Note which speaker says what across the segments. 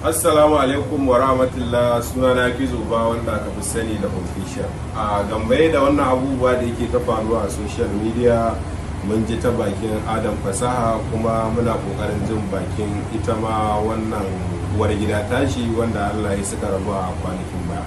Speaker 1: Assalamu alaikum wa rahmatullah. Suna na Fizo ba, wanda aka fi sani da Official. A gambaye da wannan abubuwa da yake ta faruwa a social media, mun ji ta bakin Adam Fasaha, kuma muna kokarin jin bakin ita ma wannan uwar gida tashi wanda Allah ya suka rabu a kwanakin baya.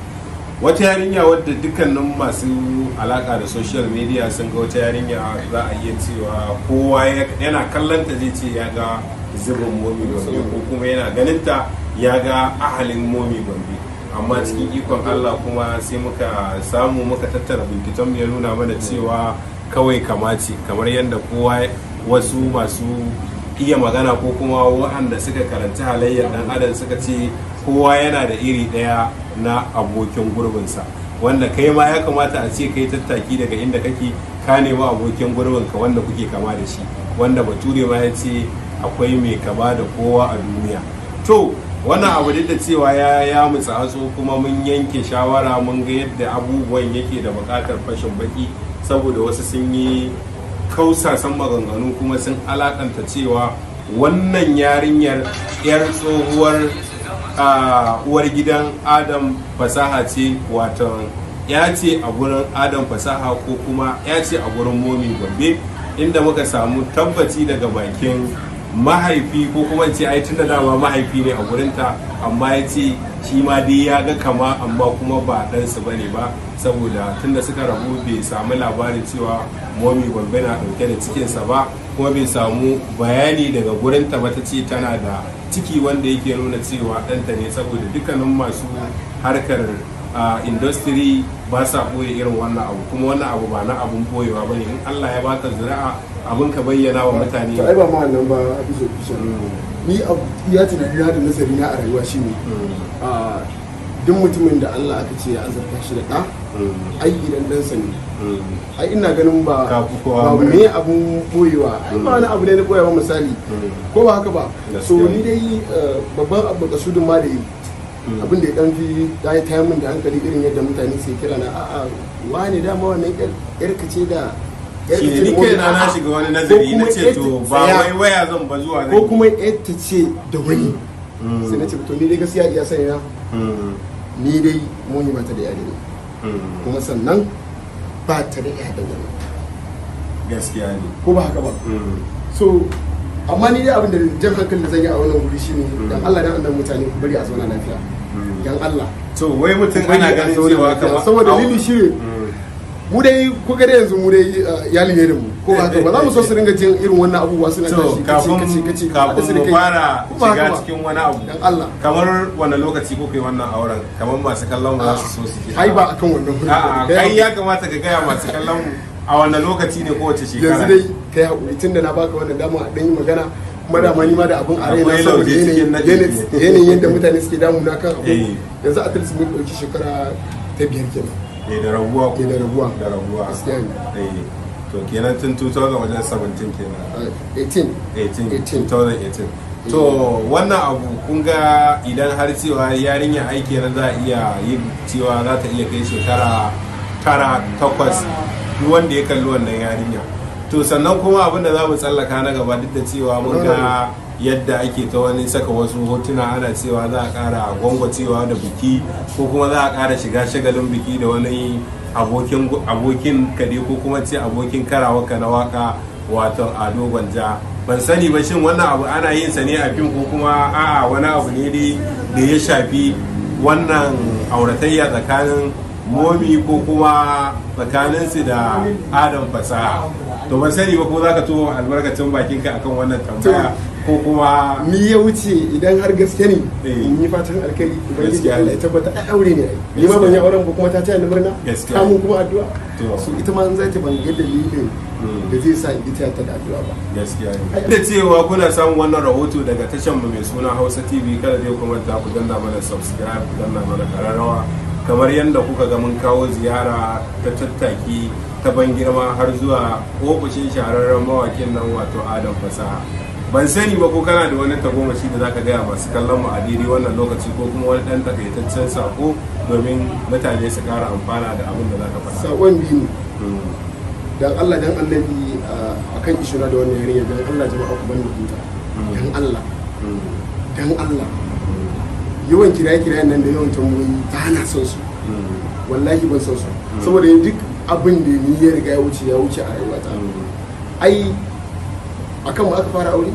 Speaker 1: Wata yarinya wadda dukkanin masu alaka da social media sun ga wata yarinya, za a iya cewa kowa yana kallonta zai ce ya ga zubin Momi Gombe, ko kuma yana ganinta ya ga ahalin Momi Gombe. Amma cikin ikon Allah kuma sai muka samu muka tattara binciken ya nuna mana cewa kawai kamace, kamar yadda kowa, wasu masu iya magana ko kuma waɗanda suka karanci halayyar dan adam suka ce kowa yana da iri ɗaya na abokin gurbinsa, wanda kai ma ya kamata a ce kai tattaki daga inda kake ka nemi abokin gurbinka wanda kuke kama da shi, wanda Bature ma ya ce akwai mai kama da kowa a duniya. To, wannan abu duk da cewa ya mutsa hatso, kuma mun yanke shawara, mun ga yadda abubuwan yake da buƙatar fashin baki, saboda wasu sun yi kausasan maganganu kuma sun alakanta cewa wannan yarinyar yar tsohuwar uwar gidan Adam Fasaha ce, wato ya ce a gurin Adam Fasaha ko kuma ya ce a gurin Momi Gombe, inda muka samu tabbaci daga bakin mahaifi, ko kuma ce ai tunda dama mahaifi ne a gurinta, amma ya ce shi ma dai ya ga kama, amma kuma ba ɗansu ba ne ba, saboda tunda suka rabu bai samu labarin cewa Momi Gombe na ɗauke da cikinsa ba, kuma bai samu bayani daga gurinta ba ta ce tana da ciki wanda yake nuna cewa ɗanta ne, saboda dukkanin masu harkar industry ba sa ɓoye irin wannan abu, kuma wannan abu ba na abun ɓoyewa ba ne. In Allah ya baka zuri'a, abun ka bayyana wa mutane.
Speaker 2: To, ai ba ma wannan ba, bisa bisa ni iya tunani na da nazari na a rayuwa shine, duk mutumin da Allah aka ce ya azurta shi da ɗa, ai idan ɗansa ne, ai ina ganin ba
Speaker 1: Ka fi kowa
Speaker 2: ba
Speaker 1: murna.
Speaker 2: Me abun boyewa? Ai ba wani abu ne na boyewa misali, ko ba haka ba? So
Speaker 1: Gaskiya.
Speaker 2: ni dai babban abu kasudin ma da yi abin da ya dan fi ya yi tayar min da hankali, irin yadda mutane suke kira na, a'a, wane dama wannan yar ka ce da yar ka
Speaker 1: Shi
Speaker 2: ce
Speaker 1: ni
Speaker 2: da
Speaker 1: kaina
Speaker 2: wani,
Speaker 1: na
Speaker 2: a'a.
Speaker 1: shiga wani nazari,
Speaker 2: Ko
Speaker 1: na
Speaker 2: kuma
Speaker 1: ce to ba
Speaker 2: tsaya.
Speaker 1: wai waya zan ba zuwa
Speaker 2: Ko kuma yar ta ce da wani, sai na ce to ni dai gaskiya iya sani na, ni dai Moni ba ta da yare ne, kuma sannan ba ta da ya da wani.
Speaker 1: Gaskiya ne.
Speaker 2: Ko ba haka ba? So amma ni dai abin da jan hankali da zan yi a wannan wuri shine, dan Allah dan annabi, mutane ku bari a zauna lafiya, dan Allah.
Speaker 1: To, wai mutum
Speaker 2: Ku bari
Speaker 1: ana
Speaker 2: a
Speaker 1: ganin
Speaker 2: zauna
Speaker 1: cewa
Speaker 2: lafiya.
Speaker 1: kamar
Speaker 2: Saboda dalili shi ne, mu dai ko ga dai yanzu mu dai iyali ne da mu, ko ba haka ba? Za mu so su ringa jin irin wannan abubuwa suna
Speaker 1: To,
Speaker 2: tashi kace
Speaker 1: kafin
Speaker 2: kace kace
Speaker 1: kafin mu fara
Speaker 2: Ko ba haka
Speaker 1: shiga
Speaker 2: ba?
Speaker 1: cikin wani abu,
Speaker 2: Dan Allah.
Speaker 1: kamar wani lokaci kuka yi wannan auren? Kamar masu kallon mu za su so su ji.
Speaker 2: Ai ba akan wannan wuri.
Speaker 1: A'a,
Speaker 2: Kai
Speaker 1: kai
Speaker 2: hakuri.
Speaker 1: ya kamata ka gaya masu kallon mu a wannan lokaci ne, kowace shekara.
Speaker 2: Yanzu dai kai hakuri, tunda na baka wannan dama a dan yi magana, kuma dama ni ma da abun a raina
Speaker 1: Akwai
Speaker 2: saboda
Speaker 1: lauje cikin
Speaker 2: yanayin
Speaker 1: naɗi.
Speaker 2: yanayin yadda mutane suke damuna kan abu. Yanzu a least mun ɗauki shekara ta 5 kenan.
Speaker 1: Eh, da rabuwa ko?
Speaker 2: Eh, da rabuwa.
Speaker 1: Da rabuwa.
Speaker 2: Gaskiya ne.
Speaker 1: Eh, to kenan tun 2000 wajen 17 kenan.
Speaker 2: 18.
Speaker 1: 18.
Speaker 2: 18.
Speaker 1: 2018. To, wannan abu kun ga idan har cewa yarinya aiki nan, za a iya yin cewa za ta iya kai shekara 9, 8, duk wanda ya kalli wannan yarinya. To, sannan kuma abin da za mu tsallaka na gaba, duk da cewa mun ga yadda ake ta wani saka wasu hotuna ana cewa za a kara gwangwacewa da biki, ko kuma za a kara shiga shagalin biki da wani abokin kade, ko kuma ce abokin karawa na waka, wato Ado Gwanja. Ban sani ba, shin wannan abu ana yin sa ne a fim, ko kuma a'a, wani abu ne dai da ya shafi wannan auratayya tsakanin Momi ko kuma tsakaninsu da Adam Fasaha? To, ban sani ba ko za ka tofa albarkacin bakinka akan wannan tambaya, ko kuma
Speaker 2: Ni ya wuce, idan har gaske ne,
Speaker 1: Eh.
Speaker 2: in yi fatan alkhairi, Ubangiji
Speaker 1: Gaskiya ne.
Speaker 2: Allah ya tabbata. Ai aure ne, ai ni ma ban yi auren ba, kuma ta taya ni murna,
Speaker 1: Gaskiya
Speaker 2: ta
Speaker 1: ne.
Speaker 2: mun kuma addu'a.
Speaker 1: To.
Speaker 2: So ita ma in za ta, ban ga dalilin da zai sa in taya ta da addu'a ba.
Speaker 1: Gaskiya ne. Da cewa kuna samun wannan rahoto daga tashar mu mai suna Hausa TV, kada dai ku manta ku danna mana subscribe, ku danna mana kararrawa. Kamar yadda kuka ga mun kawo ziyara ta tattaki ta ban girma har zuwa ofishin shahararren mawakin nan, wato Adam Fasaha. Ban sani ba ko kana da wani tagomashi da zaka gaya masu kallon mu a daidai wannan lokaci, ko kuma wani dan takaitaccen sako domin mutane su kara amfana da abin da zaka faɗa.
Speaker 2: Sakon biyu ne. Dan Allah dan Annabi, akan ishura da wannan yarinya, dan Allah jama'a ku bani huta, dan Allah, dan Allah. Yawan kiraye-kirayen nan da yawan tambayoyi ba na son su, wallahi ban son su, saboda duk abin da ni ya riga ya wuce ya wuce a rayuwata. Ai akan mu aka fara aure,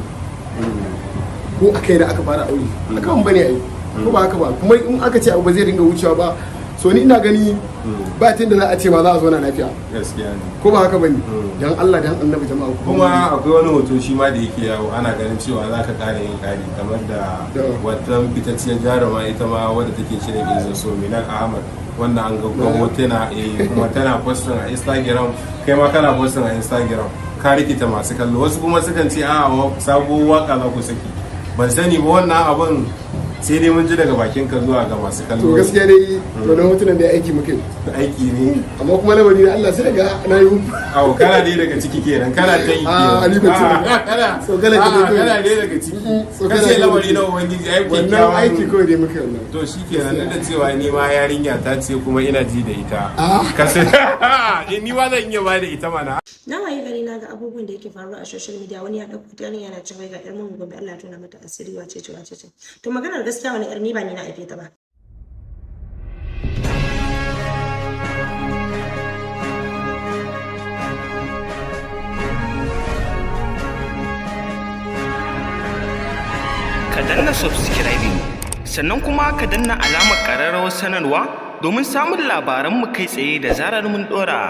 Speaker 2: ko a kai da aka fara aure akan bane ai, ko ba haka ba? Kuma in aka ce abu ba zai dinga wucewa ba, so ni ina gani ba tun da za a ce ma za a zauna lafiya.
Speaker 1: Gaskiya ne.
Speaker 2: Ko ba haka bane? Dan Allah dan Annabi jama'a ku
Speaker 1: Kuma akwai wani hoto shi ma da yake yawo, ana ganin cewa za ka ƙara yin ƙari kamar da wata fitacciyar jaruma ita ma wadda take shirin Izin So, Minal Ahmad, wanda an ga hotuna, kuma tana posting a Instagram, kai ma kana posting a Instagram, ka rikita masu kallo. Wasu kuma sukan ce a sabuwar waka za ku saki. Ban sani ba, wannan abun sai dai mun ji daga bakin ka zuwa ga masu kallo.
Speaker 2: To gaskiya dai to na hotunan da aiki muke.
Speaker 1: Aiki ne.
Speaker 2: Amma kuma lamari na Allah sai daga na yi.
Speaker 1: Awo, kana dai daga ciki kenan, kana ta yi.
Speaker 2: A ni ban ci
Speaker 1: kana
Speaker 2: tsokala ka dai.
Speaker 1: Kana dai daga ciki.
Speaker 2: Tsokala.
Speaker 1: Kace lamari na ubangiji ai
Speaker 2: wannan aiki kawai dai muke wannan.
Speaker 1: To shikenan, duk da cewa ni ma yarinya ta ce kuma ina ji da ita. Ka ni ma zan iya ba da ita mana.
Speaker 3: Na waye gari na ga abubuwan da yake faruwa a social media, wani ya dauko yarinya yana cewa ga yar mun gobe, Allah ya tona mata asiri, wace ce wace ce. To maganar gaskiya, wani yar ni ba ni na aife ta ba.
Speaker 4: Ka danna subscribing, sannan kuma ka danna alamar ƙararrawar sanarwa domin samun labaranmu kai tsaye da zarar mun ɗora.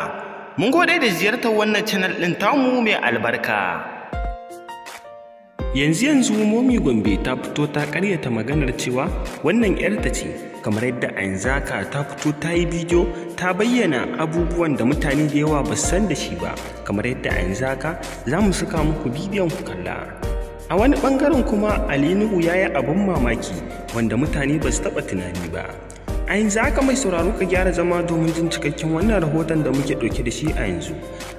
Speaker 4: Mun gode da ziyartar wannan channel ɗin tamu mai albarka. Yanzu yanzu Momi Gombe ta fito ta karyata maganar cewa wannan 'yarta ce, kamar yadda a yanzu haka ta fito ta yi bidiyo ta bayyana abubuwan da mutane da yawa ba su san da shi ba, kamar yadda a yanzu haka za mu saka muku bidiyon ku kalla. A wani ɓangaren kuma, Ali Nuhu ya yi abin mamaki wanda mutane ba su taɓa tunani ba. A yanzu haka mai sauraro ka gyara zama domin jin cikakken wannan rahoton da muke ɗauke da shi a yanzu.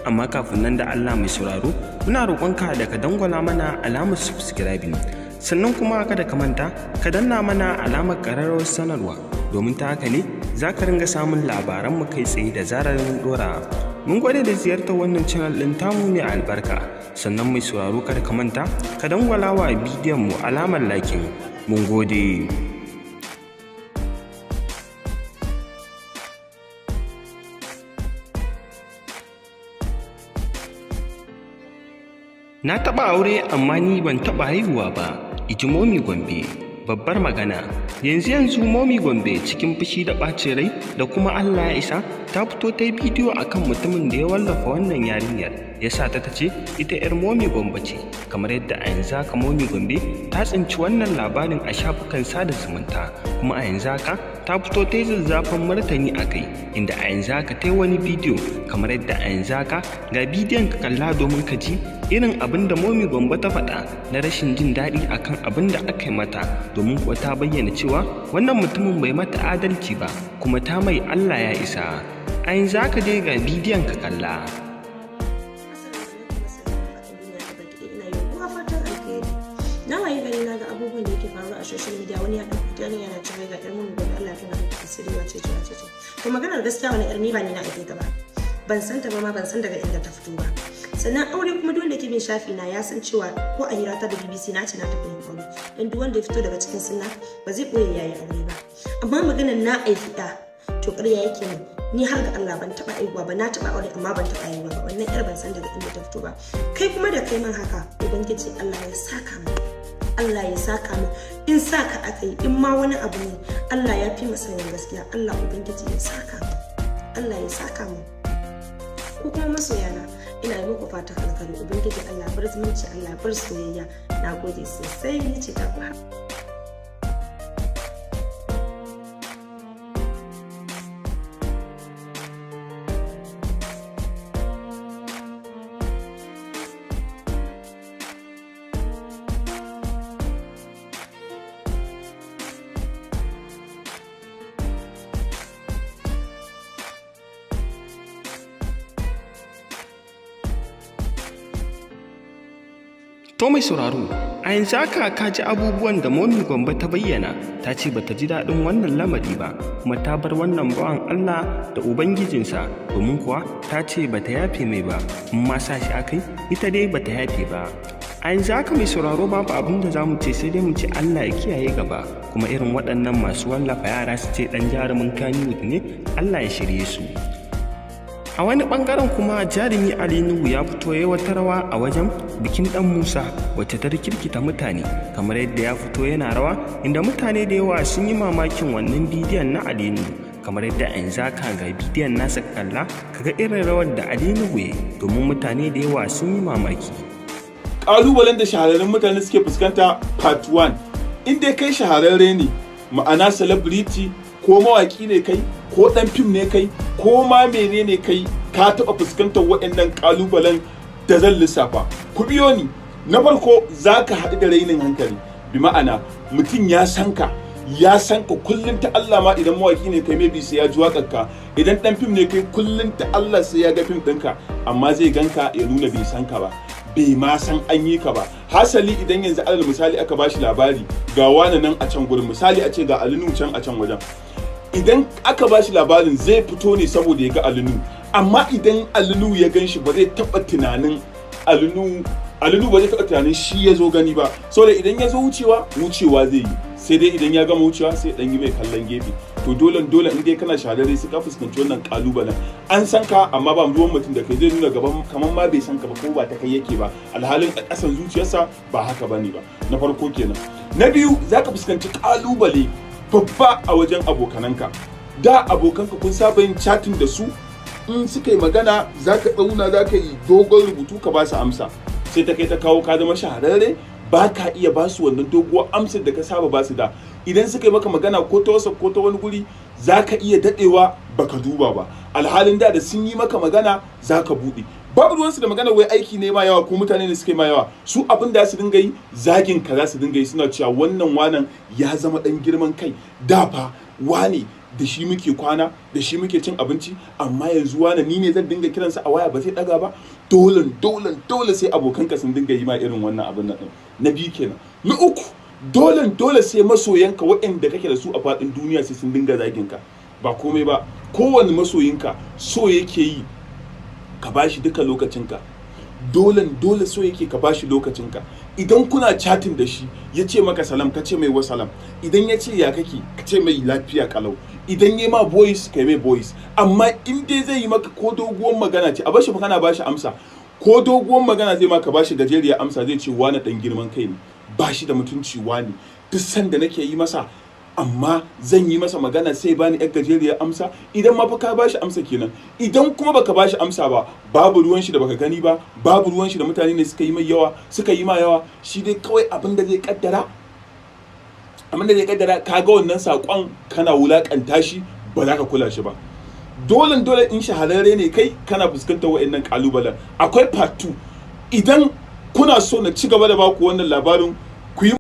Speaker 4: Amma kafin nan, da Allah mai sauraro, muna roƙonka da ka dangwala mana alamar subscribing. Sannan kuma kada ka manta ka danna mana alamar ƙararrawar sanarwa, domin ta haka ne za ka ringa samun labaranmu kai tsaye da zarar mun ɗora. Mun gode da ziyartar wannan channel ɗin tamu mai albarka. Sannan mai sauraro, kada ka manta ka dangwala wa bidiyon mu alamar liking. Mun gode. Na taɓa aure amma ni ban taɓa haihuwa ba, iji Momi Gombe. Babbar magana. Yanzu yanzu Momi Gombe cikin fushi da ɓacin rai da kuma Allah ya isa ta fito ta yi bidiyo akan mutumin da ya wallafa wannan yarinyar. Ya sa ta ce ita 'yar Momi Gombe ce, kamar yadda a yanzu haka Momi Gombe ta tsinci wannan labarin a shafukan sada zumunta, kuma a yanzu haka ta fito ta yi zazzafan martani a kai, inda a yanzu haka ta yi wani bidiyo, kamar yadda a yanzu haka ga bidiyon ka kalla domin ka ji irin abin da Momi Gombe ta faɗa na rashin jin daɗi akan abin da aka yi mata, domin kuwa ta bayyana cewa wannan mutumin bai mata adalci ba, kuma ta mai Allah ya isa. A yanzu haka dai ga bidiyon ka kalla.
Speaker 3: Assalamu alaikum, masoyan faɗin duniya da baki ɗaya, ina yi wa fatan alheri. Na waye gari na ga abubuwan da yake faruwa a social media, wani ya ɗauko yarinya yana cewa ga yar mun gobe, Allah ya tona mata asiri, wace ce wace ce. To maganar gaskiya, wani yar ni ba ni na aife ta ba. Ban san ta ba ma, ban san daga inda ta fito ba. Sannan aure kuma, duk wanda ke bin shafi na ya san cewa ko a hira ta da BBC na ce na taɓa yin aure, dan duk wanda ya fito daga cikin sunna ba zai ɓoye yayi aure ba. Amma maganar na aifi ɗa, to ƙarya yake min. Ni har ga Allah ban taɓa aihuwa ba. Na taɓa aure amma ban taɓa aihuwa ba. Wannan yar ban san daga inda ta fito ba. Kai kuma da kai man haka, ubangiji Allah ya saka mu, Allah ya saka mu. In saka aka yi, in ma wani abu ne, Allah ya fi masanin gaskiya. Allah ubangiji ya saka mu, Allah ya saka mu. Ko kuma masoyana, ina yi muku fatan alkhairi. Ubangiji Allah bar zumunci, Allah bar soyayya. Na gode sosai, ni ce ta ku.
Speaker 4: To mai sauraro, a yanzu haka ka ji abubuwan da Momi Gombe ta bayyana, ta ce bata ji daɗin wannan lamari ba, kuma ta bar wannan bawan Allah da Ubangijinsa, domin kuwa ta ce bata yafe mai ba, in ma sa shi akai, ita dai bata yafe ba. A yanzu haka, mai sauraro, babu abin da za mu ce sai dai mu ce Allah ya kiyaye gaba. Kuma irin waɗannan masu wallafa yara su ce ɗan jarumin Kannywood ne, Allah ya shirye su. A wani ɓangaren kuma, jarumi Ali Nuhu ya fito ya wata rawa a wajen bikin ɗan Musa wacce ta rikirkita mutane, kamar yadda ya fito yana rawa, inda mutane da yawa sun yi mamakin wannan bidiyon na Ali Nuhu. Kamar yadda a yanzu haka ga bidiyon nasa, kalla kaga irin rawar da Ali Nuhu ya, domin mutane da yawa sun yi mamaki.
Speaker 5: Kalubalen da shahararrun mutane suke fuskanta, part 1. In dai kai shahararre ne, ma'ana celebrity, ko mawaki ne kai, ko dan fim ne kai, ko ma menene kai, ka taɓa fuskantar waɗannan kalubalen da zan lissafa. Ku biyo ni. Na farko, za ka haɗu da rainin hankali, bi ma'ana mutum ya san ka, ya san ka kullum ta Allah ma. Idan mawaki ne kai, maybe sai ya ji waƙarka. Idan dan fim ne kai, kullum ta Allah sai ya ga fim ɗinka, amma zai ganka ya nuna bai san ka ba, bai ma san an yi ka ba. Hasali idan yanzu, alal misali, aka bashi labari ga wani nan a can gurin, misali a ce ga Ali Nuhu can a can wajen, idan aka bashi labarin zai fito ne saboda ya ga Ali Nuhu. Amma idan Ali Nuhu ya gan shi, ba zai taɓa tunanin Ali Nuhu, Ali Nuhu ba zai taɓa tunanin shi ya zo gani ba, saboda idan ya zo wucewa, wucewa zai yi, sai dai idan ya gama wucewa sai dan yi mai kallon gefe. To dole dole in dai kana shahararre sai ka fuskanci wannan kalubalen. An san ka amma ba ruwan mutum da kai, zai nuna gaban kamar ma bai san ka ba ko ba ta kai yake ba, alhalin a ƙasan zuciyarsa ba haka bane ba. Na farko kenan. Na biyu, zaka fuskanci kalubale babba a wajen abokananka. Da abokanka kun saba yin chatting da su, in suka yi magana zaka ɗauna, zaka yi dogon rubutu ka ba su amsa. Sai ta kai ta kawo ka zama shahararre, ba ka iya ba su wannan doguwar amsar da ka saba ba su da. Idan suka yi maka magana ko ta WhatsApp ko ta wani guri, za ka iya dadewa baka duba ba, alhalin da da sun yi maka magana za ka buɗe. Babu ruwansu da magana wai aiki ne ma yawa ko mutane ne suka yi ma yawa. Su abin da su dinga yi, zagin ka za su dinga yi, suna cewa wannan wanan ya zama dan girman kai, da fa wane da shi muke kwana, da shi muke cin abinci, amma yanzu wane ni ne zan dinga kiransa a waya ba zai daga ba. Dole dole dole sai abokanka sun dinga yi ma irin wannan abin nan. Na biyu kenan. Na uku, dole dole sai masoyanka waɗanda kake da su a faɗin duniya sai sun dinga zagin ka. Ba komai ba, kowane masoyinka so yake yi ka bashi duka lokacinka. Dole dole so yake ka bashi lokacinka. Idan kuna chatting da shi, ya ce maka salam, ka ce mai wa salam. Idan ya ce ya kake, ka ce mai lafiya kalau. Idan ya ma voice, kai mai voice. Amma in dai zai yi maka ko doguwar magana ce, a bashi fa kana bashi amsa, ko doguwar magana zai maka, bashi gajeriyar amsa, zai ce wani dan girman kai ne, bashi da mutunci, wani duk sanda nake yi masa, amma zan yi masa magana sai bani yar gajeriyar amsa. Idan ma fa ka bashi amsa kenan. Idan kuma baka bashi amsa ba, babu ruwan shi da baka gani ba, babu ruwan shi da mutane ne suka yi mai yawa, suka yi ma yawa. Shi dai kawai abin da zai kaddara ka ga wannan sakon kana wulakanta shi, ba za ka kula shi ba. Dole dole in shahararre ne kai, kana fuskantar wa'annan kalubalen. Akwai part 2. Idan kuna so na ci gaba da baku wannan labarin, ku yi